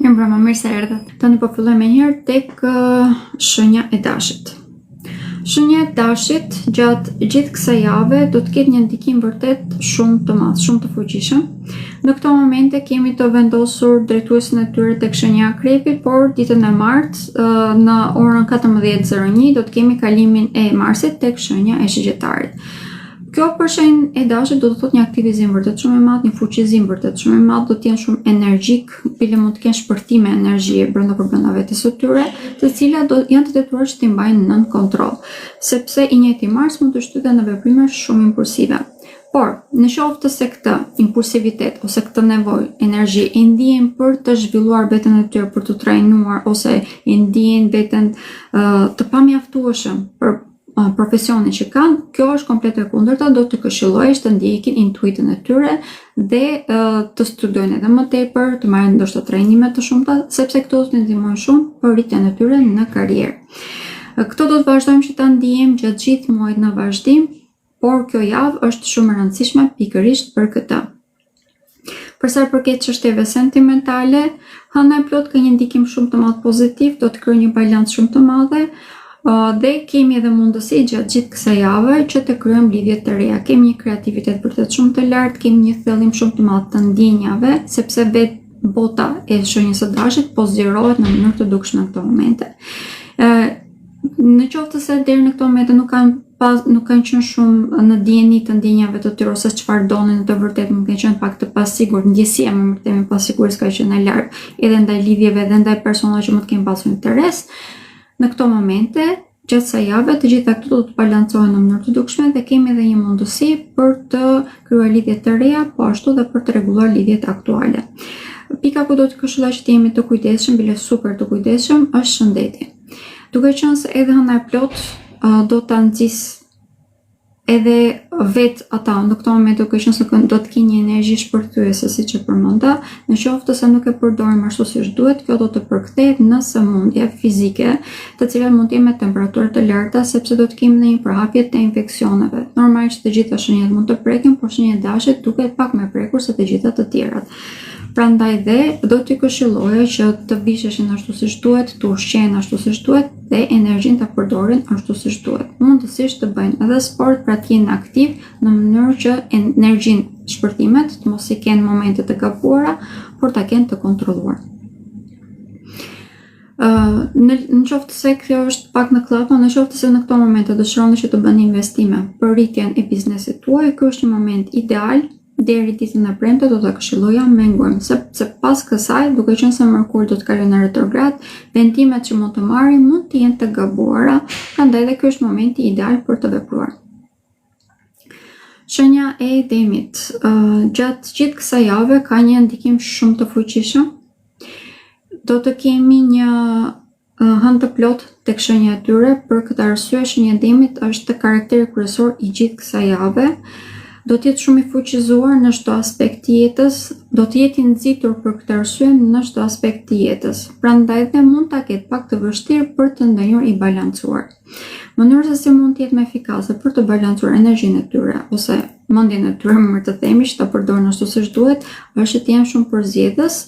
Mirëmbrëma, mirë se erdhët. Tani po filloj menjëherë tek shenja e dashit. Shenja e dashit gjatë gjithë kësaj jave do të ketë një ndikim vërtet shumë të madh, shumë të fuqishëm. Në këto momente kemi të vendosur drejtuesin e tyre tek shenja e akrepit, por ditën e martë në orën 14:01 do të kemi kalimin e Marsit tek shenja e Shigjetarit. Kjo për shenjën e dashit do të thotë një aktivizim vërtet shumë i madh, një fuqizim vërtet shumë i madh, do të jenë shumë energjik, bile mund të kenë shpërthime energjie brenda për brenda vetes së tyre, të cilat do janë të detyruar që t'i mbajnë nën kontroll, sepse i njëjti Mars mund të shtyjë në veprime shumë impulsive. Por, në qoftë se këtë impulsivitet ose këtë nevojë, energji e ndiejnë për të zhvilluar veten e tyre, për të trajnuar ose e ndiejnë veten uh, të pamjaftueshëm për profesionin që kanë, kjo është komplet e kundërta, do të këshilloja të ndjekin intuitën e tyre dhe të studiojnë edhe më tepër, të marrin ndoshta trajnime të shumta, sepse këto do të ndihmojnë shumë për rritjen e tyre në karrierë. Këto do të vazhdojmë që ta ndiejmë gjatë gjithë muajit në vazhdim, por kjo javë është shumë e rëndësishme pikërisht për këtë. Për sa i përket çështjeve sentimentale, hëna e plotë ka një ndikim shumë të madh pozitiv, do të krijojë një balancë shumë të madhe dhe kemi edhe mundësi gjatë gjithë kësaj jave që të krijojmë lidhje të reja. Kemi një kreativitet vërtet shumë të lartë, kemi një thellim shumë të madh të ndjenjave, sepse vetë bota e shenjës së dashit po zgjerohet në mënyrë të dukshme në këto momente. Ë në qoftë se deri në këto momente nuk kanë pas nuk kanë qenë shumë në dijeni të ndjenjave të tyre ose çfarë donin në të vërtetë, mund të kenë qenë pak të pasigurt, ndjesia më mirë të themi pasigurisë ka qenë e lartë edhe ndaj lidhjeve dhe ndaj personave që mund të kenë pasur interes. Në këto momente, gjatë kësaj jave, të gjitha këto do të balancohen në mënyrë të dukshme dhe kemi edhe një mundësi për të krijuar lidhje të reja, po ashtu dhe për të rregulluar lidhjet aktuale. Pika ku do të këshilloja që të jemi të kujdesshëm, bile super të kujdesshëm, është shëndeti. Duke qenë se edhe hëna e plotë do ta nxisë edhe vetë ata në këto momente duke qenë se do të kenë një energji shpërthyese siç e përmenda, në qoftë se nuk e përdorim ashtu siç duhet, kjo do të përkthehet në sëmundje fizike, të cilat mund të jenë me temperatura të larta sepse do të kemi në një përhapje të infeksioneve. Normal që të gjitha shenjat mund të preken, por shenja e dashit duket pak më e prekur se të gjitha të tjerat. Prandaj dhe do t'ju këshilloja që të visheshin ashtu siç duhet, të ushqehen ashtu siç duhet dhe energjinë ta përdorin ashtu siç duhet. Mundësisht të bëjnë edhe sport, pra të jenë aktiv në mënyrë që energjinë shpërthimet të mos i kenë momente të gabuara, por ta kenë të kontrolluar. Në në qoftë se kjo është pak në kllapa, në qoftë se në këto momente dëshironi që të bëni investime për rritjen e biznesit tuaj, ky është një moment ideal Deri ditën e premte do ta këshilloja me ngulm, sepse pas kësaj, duke qenë se Mërkuri do të kalojë në retrograd, vendimet që mund të marrin mund të jenë të gabuara, prandaj dhe ky është momenti ideal për të vepruar. Shenja e demit, gjatë gjithë kësaj jave ka një ndikim shumë të fuqishëm. Do të kemi një hënë të plotë tek shenja e tyre, për këtë arsye shenja e demit është karakteri kryesor i gjithë kësaj jave. Do të jetë shumë i fuqizuar në çdo aspekt të jetës, do të jetë i nxitur për këtë arsye në çdo aspekt të jetës. Prandaj dhe mund ta ketë pak të vështirë për të ndenjur i balancuar. Mënyra se si mund të jetë më efikase për të balancuar energjinë e tyre ose mendjen e tyre, më mirë të themi, që ta përdorin ashtu siç duhet, është që të jenë shumë përzgjedhës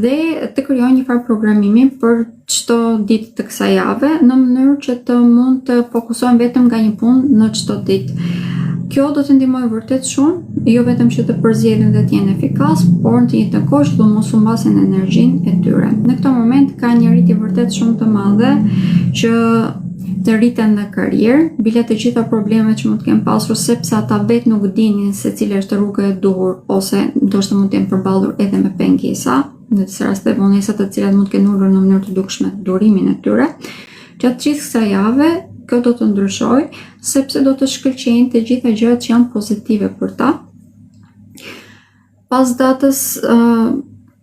dhe të krijojnë një farë programimi për çdo ditë të kësaj jave, në mënyrë që të mund të fokusohen vetëm nga një punë në çdo ditë. Kjo do të ndihmojë vërtet shumë, jo vetëm që të përzgjedhin dhe të jenë efikas, por në të njëjtën kohë që të mos humbasin energjinë e tyre. Në këtë moment ka një rritje vërtet shumë të madhe që të rriten në karrierë, bile të gjitha problemet që mund të kenë pasur sepse ata vetë nuk dinin se cila është rruga e duhur ose ndoshta mund të jenë përballur edhe me pengesa, në disa raste vonesa të cilat mund të kenë ulur në mënyrë të dukshme durimin e tyre. Gjatë gjithë kësaj jave, kjo do të ndryshojë sepse do të shkëlqejnë të gjitha gjërat që janë pozitive për ta. Pas datës uh,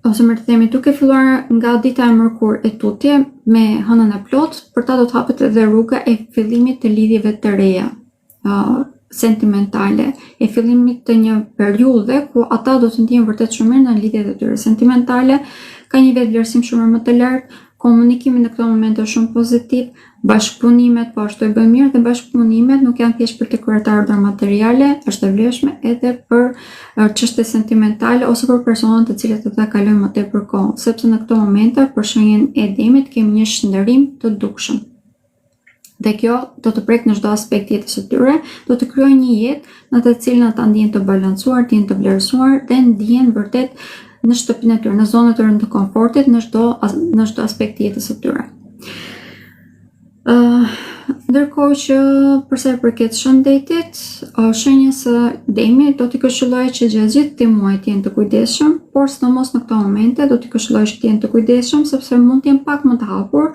ose më të themi duke filluar nga dita e mërkurë e tutje me hënën e plotë, për ta do të hapet edhe rruga e fillimit të lidhjeve të reja uh, sentimentale, e fillimit të një periudhe ku ata do të ndihen vërtet shumë mirë në lidhjet e tyre sentimentale, ka një vetëvlerësim shumë më të lartë, Komunikimi në këto momente është shumë pozitiv, bashkëpunimet po ashtu e bëjnë mirë dhe bashkëpunimet nuk janë thjesht për të krijuar të ardhura materiale, është e vlefshme edhe për çështje sentimentale ose për personat të cilët ata kalojnë më tepër kohë, sepse në këto momente për shenjën e demit kemi një shndërrim të dukshëm. Dhe kjo do të prekë në çdo aspekt të jetës së tyre, do të krijojë një jetë në të cilën ata ndihen të balancuar, ndihen të vlerësuar dhe ndihen vërtet në shtëpinë e tyre, në zonën e tyre të komfortit, në çdo në çdo aspekt të jetës së tyre. Ë uh, ndërkohë që për sa i përket shëndetit, shenjës së demit do t'i këshilloja që gjatë gjithë këtij muaji të jenë të kujdesshëm, por sidomos në këto momente do t'i këshilloja që të jenë të kujdesshëm sepse mund të jenë pak më të hapur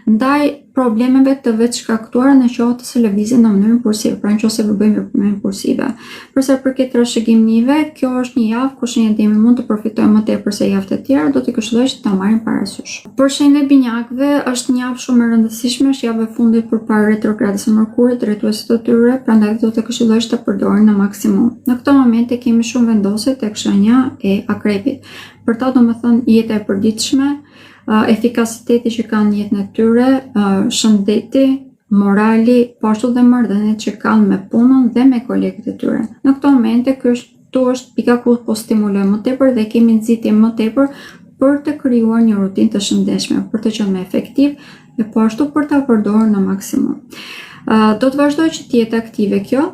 ndaj problemeve të vetëshkaktuara në qoftë se lëvizin në mënyrë impulsive, pra në qoftë se bëjmë veprime impulsive. Për sa i përket trashëgimive, kjo është një javë ku shenja e demit mund të përfitojë më tepër se javët e tjera, do t'i këshilloj që ta marrin parasysh. Për shenjën e binjakëve është një javë shumë e rëndësishme, është java e fundit përpara retrogradës së Mërkurit, drejtuesit të tyre, prandaj do të këshilloj që ta përdorin në maksimum. Në këto momente kemi shumë vendosje tek shenja e akrepit. Për ta domethënë jeta e përditshme, efikasiteti që kanë në jetën e tyre, shëndeti, morali, po ashtu dhe marrëdhëniet që kanë me punën dhe me kolegët e tyre. Në këto momente ky është këtu është pika ku po stimulojmë më tepër dhe kemi nxitje më tepër për të krijuar një rutinë të shëndetshme, për të qenë më efektiv dhe po ashtu për ta përdorur në maksimum. Do të vazhdojë që të jetë aktive kjo,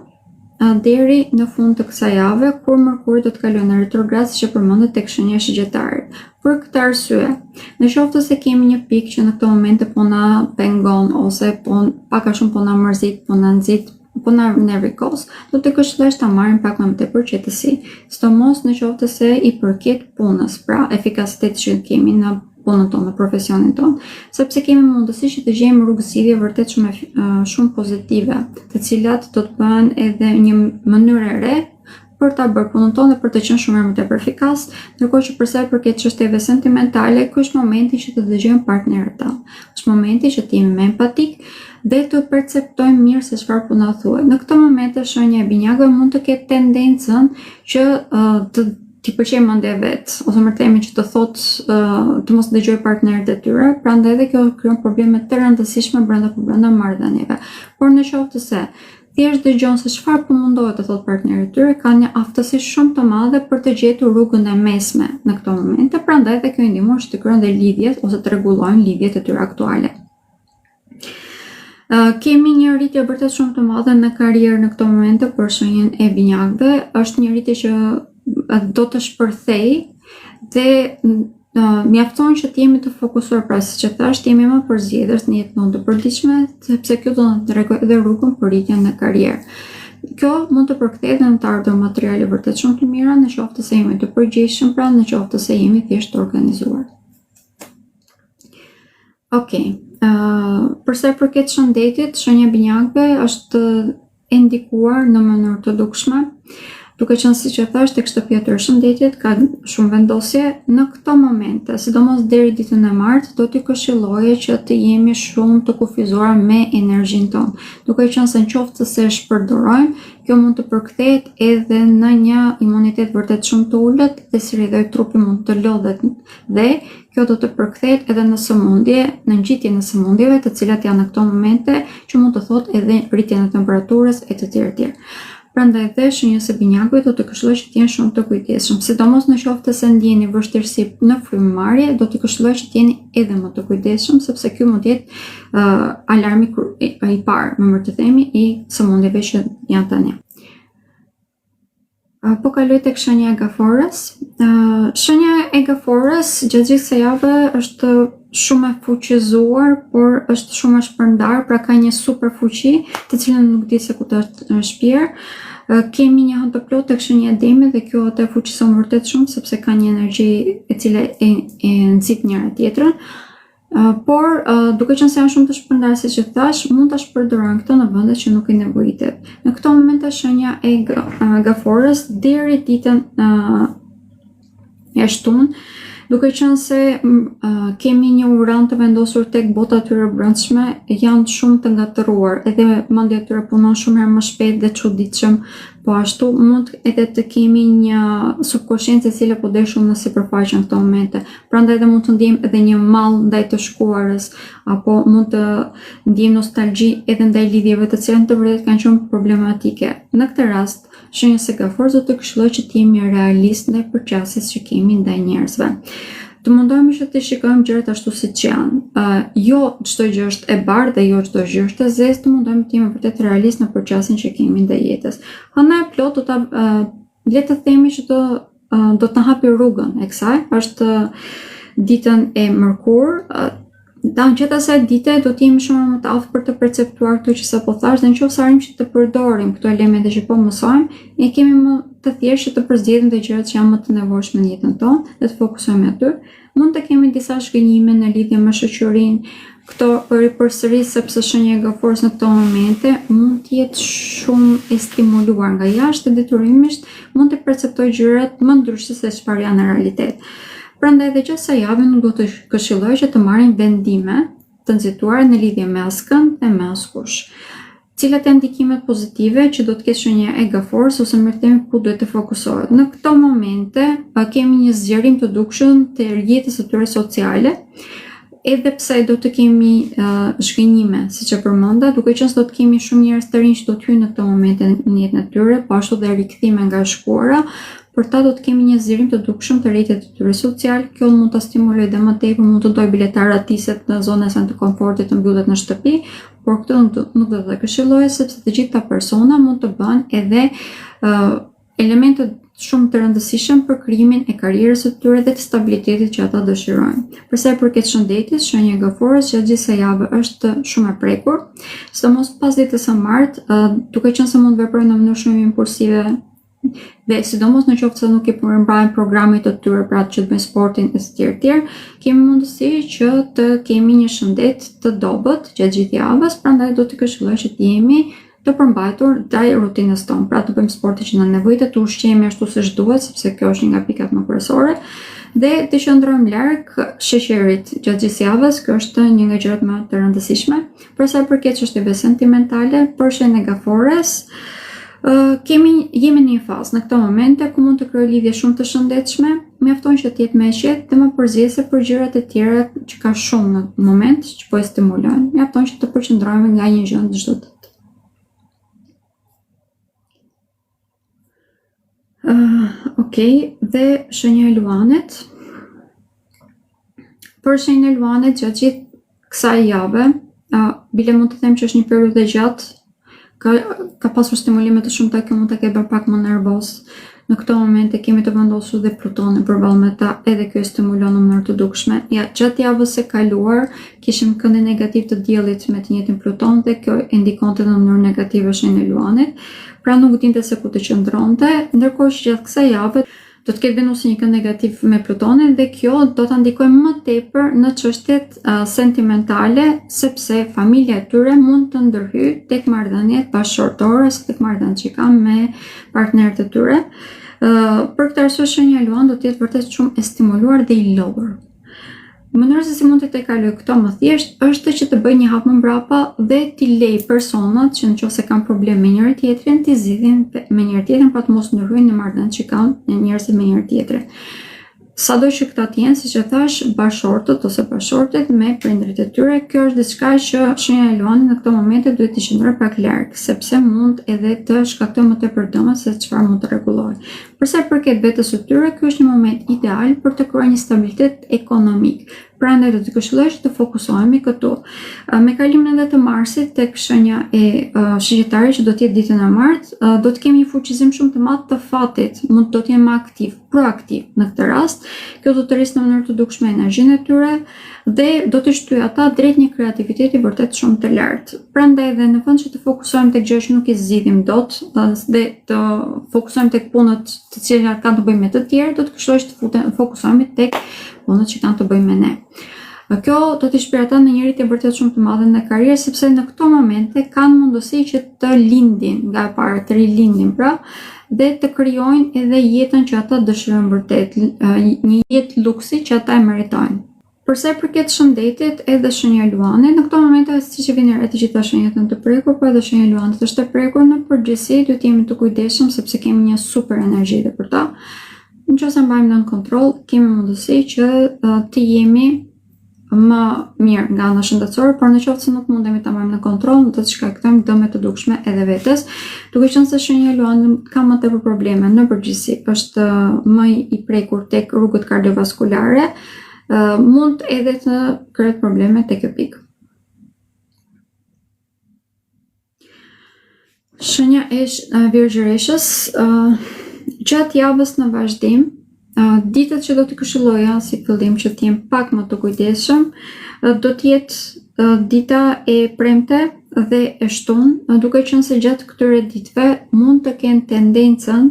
deri në fund të kësaj jave, kur Mërkuri do të kalojë në retrograd, siç e përmenda tek shenja e Shigjetarit. Për këtë arsye, në qoftë se kemi një pikë që në këto momente po na pengon ose po pak a shumë po na mërzit, po na nxit, po na nervikos, do të këshilloja ta marrim pak më tepër qetësi, sidomos në qoftë se i përket punës, pra efikasitetit që kemi në punën tonë, në profesionin tonë, sepse kemi mundësi që të gjejmë rrugë zgjidhje vërtet shumë shumë pozitive, të cilat do të bëhen edhe një mënyrë e re për ta bërë punën tonë dhe për të qenë shumë më tepër efikas, ndërkohë që për sa i përket çështjeve sentimentale, ky është momenti që të dëgjojmë partnerët tanë. Është momenti që të jemi më empatik dhe të perceptojmë mirë se çfarë po na thuhet. Në këto momente shenja e binjakëve mund të ketë tendencën që uh, të t'i pëlqejë mendja e vet, ose më themi që të thotë uh, të mos dëgjojë partnerët e tyre, prandaj edhe kjo krijon probleme të rëndësishme brenda për brenda marrëdhënieve. Por në qoftë se thjesht dëgjon se çfarë po mundohet të thotë partneri i tyre, ka një aftësi shumë të madhe për të gjetur rrugën e mesme në këto momente, prandaj edhe kjo i ndihmon që të krijojnë dhe lidhjet ose të rregullojnë lidhjet e tyre aktuale. Kemi një rritje vërtet shumë të madhe në karrierë në këto momente për shenjën e binjakëve. Është një rritje që do të shpërthejë dhe mjafton që të jemi të fokusuar, pra siç e thashë, të jemi më përzgjedhës në jetën tonë të përditshme, sepse kjo do të tregojë edhe rrugën për rritjen në karrierë. Kjo mund të përkthehet në të ardhura materiale vërtet shumë të mira në qoftë se jemi të përgjegjshëm, pra në qoftë se jemi thjesht të organizuar. Ok, uh, për sa i përket shëndetit, shenja e binjakëve është e ndikuar në mënyrë të dukshme, duke qenë siç e thashë tek shtëpia e tyre e shëndetit ka shumë vendosje në këto momente, sidomos deri ditën e martë, do t'ju këshilloja që të jemi shumë të kufizuar me energjinë tonë, duke qenë se në qoftë se e shpërdorojmë, kjo mund të përkthehet edhe në një imunitet vërtet shumë të ulët dhe si rrjedhojë trupi mund të lodhet dhe kjo do të përkthehet edhe në sëmundje, në ngjitjen e sëmundjeve, të cilat janë në këto momente që mund të thotë edhe rritjen e temperaturës e të tjerë të tjerë. Prandaj dhe shenjës së binjakëve do të këshilloj që të jenë shumë të kujdesshëm, sidomos në qoftë se ndjeni vështirësi në frymëmarrje, do të këshilloj që të jeni edhe më të kujdesshëm sepse ky mund të jetë uh, alarmi i parë, më mirë të themi, i sëmundjeve që janë tani. Po kaloj tek shenja e gaforës. Shenja e gaforës gjatë gjithë kësaj jave është shumë e fuqizuar, por është shumë e shpërndarë, pra ka një super fuqi, të cilën nuk di se ku ta shpjerë. Kemi një hënë të plotë tek shenja e demit dhe kjo atë e fuqizon vërtet shumë sepse ka një energji e cila e, e nxit njëra tjetrën. Por, duke qenë se janë shumë të shpërndarë siç e thashë, mund ta shpërdorojnë këtë në vende që nuk i nevojitet. Në këto momente shenja e gaforës deri ditën e shtunë, duke qenë se kemi një uran të vendosur tek bota e tyre e brendshme, janë shumë të ngatërruar, edhe mendja e tyre punon shumë herë më shpejt dhe çuditshëm. Po ashtu mund edhe të kemi një subkoshiencë e cila po del shumë në sipërfaqe në këto momente. Prandaj edhe mund të ndjejmë edhe një mall ndaj të shkuarës, apo mund të ndjejmë nostalgji edhe ndaj lidhjeve të cilat në të vërtetë kanë qenë problematike. Në këtë rast, shenjës së gaforës do të këshilloj që të jemi realist ndaj përqasjes që kemi ndaj njerëzve. Të mundohemi që të shikojmë gjërat ashtu siç janë. Uh, jo çdo gjë është e bardhë dhe jo çdo gjë është e zezë, të mundohemi të jemi vërtet realist në përqasjen që kemi ndaj jetës. Hëna e plotë do ta uh, le të themi që do uh, do të na hapi rrugën e kësaj, është ditën e mërkurë, uh, Dan gjatë asaj dite do të jemi shumë më të aftë për të perceptuar këto që sapo thashë dhe në qoftë se arrijmë që të përdorim këto elemente që po mësojmë, ne kemi më të thjeshtë që të përzgjedhim dhe gjërat që janë më të nevojshme në jetën tonë dhe të fokusohemi aty. Mund të kemi disa zhgënjime në lidhje me shoqërinë, këto po i përsëris sepse shenja e gaforës në këto momente mund të jetë shumë e stimuluar nga jashtë dhe detyrimisht mund të perceptojë gjërat më ndryshe se çfarë janë në realitet. Prandaj dhe gjatë kësaj jave nuk do të këshilloj që të marrim vendime të nxituara në lidhje me askënd dhe me askush. Cilat janë ndikimet pozitive që do të ketë shenja e gaforës ose mirë themi ku duhet të fokusohet? Në këto momente kemi një zgjerim të dukshëm të jetës së tyre sociale, edhe pse do të kemi uh, zhgënjime, siç e përmenda, duke qenë se do të kemi shumë njerëz të rinj që do të hyjnë në këto momente në jetën e tyre, po ashtu dhe rikthime nga e shkuara, Për ta do të kemi një zgjerim të dukshëm të rrjetit të tyre social, kjo mund ta stimulojë dhe më tepër, mund të dojë bile të arratiset në zonën e saj të komfortit, të mbyllet në shtëpi, por këtë nuk do, nuk do ta këshilloj sepse të gjithë këta persona mund të bëhen edhe uh, elementë shumë të rëndësishëm për krijimin e karrierës së tyre dhe të stabilitetit që ata dëshirojnë. Për sa i përket shëndetit, shenja e gaforës gjatë gjithë kësaj jave është shumë e prekur, sidomos pas ditës së martë, duke qenë se mund të veprojnë në mënyrë shumë impulsive, Dhe sidomos në qoftë se nuk i përmbahen programit të tyre, pra që të bëjnë sportin e të tjerë tjerë, kemi mundësi që të kemi një shëndet të dobët gjatë gjithë javës, prandaj do të këshilloj që të jemi të përmbajtur ndaj rutinës tonë, pra të bëjmë sportin që na nevojitet, të ushqehemi ashtu siç duhet, sepse kjo është një nga pikat më kryesore, dhe të qëndrojmë larg sheqerit gjatë gjithë javës, kjo është një nga gjërat më të rëndësishme. Për sa i përket çështjeve sentimentale, për shenjën e gafores, kemi jemi në një fazë në këto momente ku mund të krijojë lidhje shumë të shëndetshme, mjafton që të jetë më e qetë dhe më përzgjedhëse për gjërat e tjera që ka shumë në moment që po e stimulojnë. Mjafton që të përqendrohemi nga një gjë në çdo ditë. Uh, ok, dhe shenja e luanit. Për shenjën e luanit gjatë gjithë kësaj jave, uh, bile mund të them që është një periudhë e gjatë, ka, ka pasur stimulime të shumta, kjo mund ta ketë bërë pak më nervoz. Në këto momente kemi të vendosur dhe Plutonin përballë me ta, edhe kjo e stimulon në mënyrë të dukshme. Ja, gjatë javës së kaluar kishim këndin negativ të diellit me të njëjtin Pluton dhe kjo e ndikonte në mënyrë negative shenjën e Luanit. Pra nuk dinte se ku të qëndronte, ndërkohë që gjatë kësaj jave do të ketë Venusi një kënd negativ me Plutonin dhe kjo do ta ndikojë më tepër në çështjet uh, sentimentale, sepse familja e tyre mund të ndërhyjë tek marrëdhëniet bashkëshortore ose tek marrëdhëniet që kanë me partnerët e tyre. Uh, për këtë arsye shenja Luan do të jetë vërtet shumë e stimuluar dhe i lodhur. Mënyra se si mund të tejkalojë këto më thjesht është që të bëjë një hap më mbrapa dhe t'i lejë personat që në qoftë se kanë problem me njëri tjetrin, t'i zgjidhin me njëri tjetrin, pra të mos ndërhyjnë në marrëdhëniet që kanë njerëzit me njëri tjetrin. Sado që këta të jenë, siç e thashë, bashkëshortët ose bashkëshortet me prindërit e tyre, kjo është diçka që shenja e Luanit në këto momente duhet t'i qëndrojë pak larg, sepse mund edhe të shkaktojë më tepër dëme se çfarë mund të rregullojë. Për sa i përket vetes së tyre, ky është një moment ideal për të krijuar një stabilitet ekonomik. Prandaj do të këshilloj që të fokusohemi këtu. Me kalimin edhe të Marsit tek shenja e Shigjetarit që do të jetë ditën e martë, do të kemi një fuqizim shumë të madh të fatit, mund do të jenë më aktiv, proaktiv në këtë rast. Kjo do të rrisë në mënyrë të dukshme energjinë e tyre dhe do t'i shtyjë ata drejt një kreativiteti vërtet shumë të lartë. Prandaj dhe në vend që të fokusohemi tek gjëra që nuk i zgjidhim dot dhe të fokusohemi tek punët të cilat kanë të bëjnë me të tjerë, do të këshilloj që të futen, fokusohemi tek punët që kanë të bëjnë me ne. Kjo do t'i shpjerë ata në një rritje vërtet shumë të madhe në karrierë, sepse në këto momente kanë mundësi që të lindin nga e para, të rilindin pra, dhe të krijojnë edhe jetën që ata dëshirojnë vërtet, një jetë luksi që ata e meritojnë. Për sa i përket shëndetit, edhe shenja e Luanit, në këto momente siç e vini re të gjitha shenjat janë të prekur, por edhe shenja e Luanit është e prekur në përgjithësi, duhet të jemi të kujdesshëm sepse kemi një super energji dhe për ta. Në qoftë se mbajmë nën kontroll, kemi mundësi që të jemi më mirë nga ana shëndetësore, por në qoftë se nuk mundemi ta mbajmë në kontroll, do të shkaktojmë dëme të dukshme edhe vetes, duke qenë se shenja e Luanit ka më tepër probleme në përgjithësi, është më i prekur tek rrugët kardiovaskulare, mund edhe të ketë probleme tek kjo pikë. Shenja e Virgjëreshës, gjatë javës në vazhdim, ditët që do të këshilloja si fillim që të jenë pak më të kujdesshëm, do të jetë dita e premte dhe e shtunë, duke qenë se gjatë këtyre ditëve mund të kenë tendencën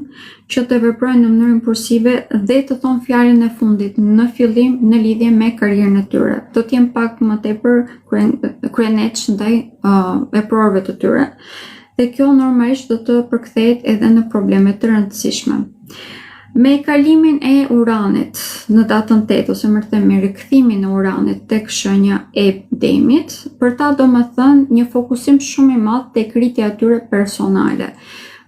që të veprojnë në mënyrë impulsive dhe të thonë fjalën e fundit në fillim në lidhje me karrierën e tyre. Do të jenë pak më tepër kryeneç ndaj uh, eprorëve të tyre. Dhe kjo normalisht do të përkthehet edhe në probleme të rëndësishme. Me kalimin e Uranit në datën 8 ose më them me rikthimin e Uranit tek shenja e Demit, për ta domethënë një fokusim shumë i madh tek rritja e tyre personale.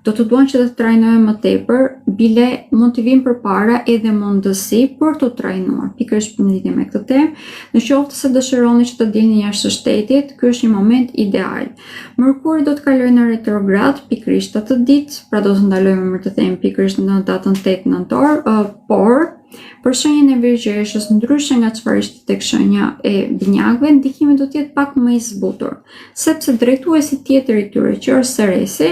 Do të duan që të trajnohen më tepër, bile mund t'i vinë përpara edhe mundësi për t'u trajnuar, pikërisht në lidhje me këtë temë. Në qoftë se dëshironi që të dilni jashtë shtetit, ky është një moment ideal. Mërkuri do të kalojë në retrograd pikërisht atë ditë, pra do të ndalojë më të them pikërisht në datën 8 nëntor, por për shenjën e Virgjëreshës ndryshe nga çfarë ishte tek shenja e Binjakëve, ndikimi do të jetë pak më i zbutur, sepse drejtuesi tjetër i tyre që është Seresi,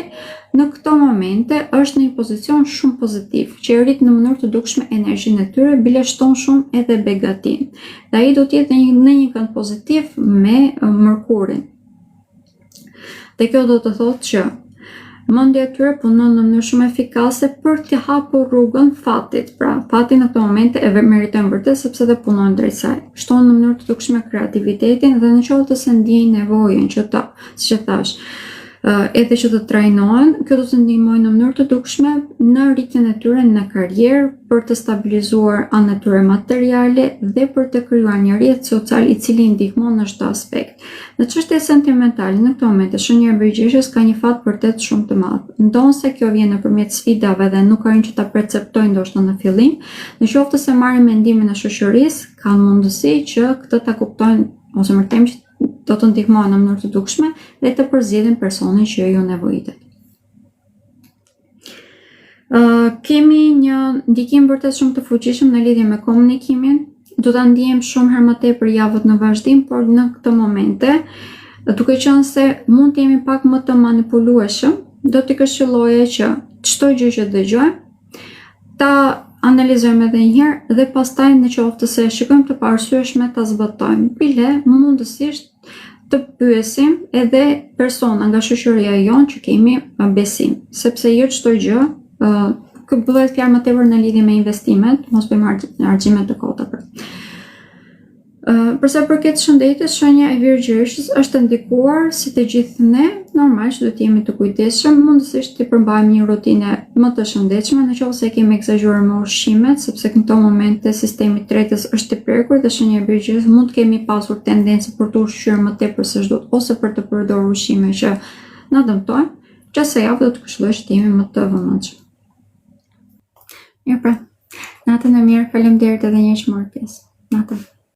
në këto momente është në një pozicion shumë pozitiv, që e rrit në mënyrë të dukshme energjinë e tyre, bile shton shumë edhe begatinë. Dhe ai do të jetë në një, në një kënd pozitiv me Mërkurin. Dhe kjo do të thotë që mendja e tyre punon në mënyrë shumë efikase për t'i hapur rrugën fatit. Pra, fati në këto momente e meritojnë vërtet sepse dhe punojnë drejt saj. Shton në mënyrë të dukshme kreativitetin dhe në qoftë se ndjejnë nevojën që të, siç e thashë, edhe që të trajnohen, kjo do të ndihmojë në mënyrë të dukshme në rritjen e tyre në karrierë, për të stabilizuar anën e tyre materiale dhe për të krijuar një rrjet social i cili i ndihmon në çdo aspekt. Në çështje sentimentale, në këto momente, shenja e Virgjëreshës ka një fat vërtet shumë të madh. Ndonëse kjo vjen nëpërmjet sfidave dhe nuk arrijnë që ta perceptojnë ndoshta në fillim, në qoftë se marrin mendimin e shoqërisë, kanë mundësi që këtë ta kuptojnë ose më them që do të ndihmohen në mënyrë të dukshme dhe të përzgjedhin personin që ju nevojitet. Uh, kemi një ndikim vërtet shumë të fuqishëm në lidhje me komunikimin. Do ta ndiejmë shumë herë më tepër javët në vazhdim, por në këto momente, duke qenë se mund të jemi pak më të manipulueshëm, do t'i këshilloja që çdo gjë që dëgjojmë ta analizojmë edhe një herë dhe pastaj në qoftë se e shikojmë të paarsyeshme ta zbatojmë. Bile mundësisht të pyesim edhe persona nga shoqëria jonë që kemi besim, sepse jo çdo gjë, ë uh, bëhet fjalë më tepër në lidhje me investimet, mos bëjmë harxhime të kota për. Uh, për sa përket shëndetit, shenja e Virgjëreshës është e ndikuar si të gjithë ne, normal që duhet të jemi të kujdesshëm, mundësisht t'i përmbahemi një rutine më të shëndetshme në qoftë se e kemi ekzagjeruar me ushqimet, sepse në këto momente sistemi tretës është i prekur dhe shenja e Virgjëreshës mund të kemi pasur tendencë për të ushqyer më tepër se ç'duhet ose për të përdorur ushqime që na dëmtojnë. Gjatë kësaj jave do të këshilloj që të jemi më të vëmendshëm. Mirë pra. Natën e mirë, faleminderit edhe një herë që morët pjesë. Natën.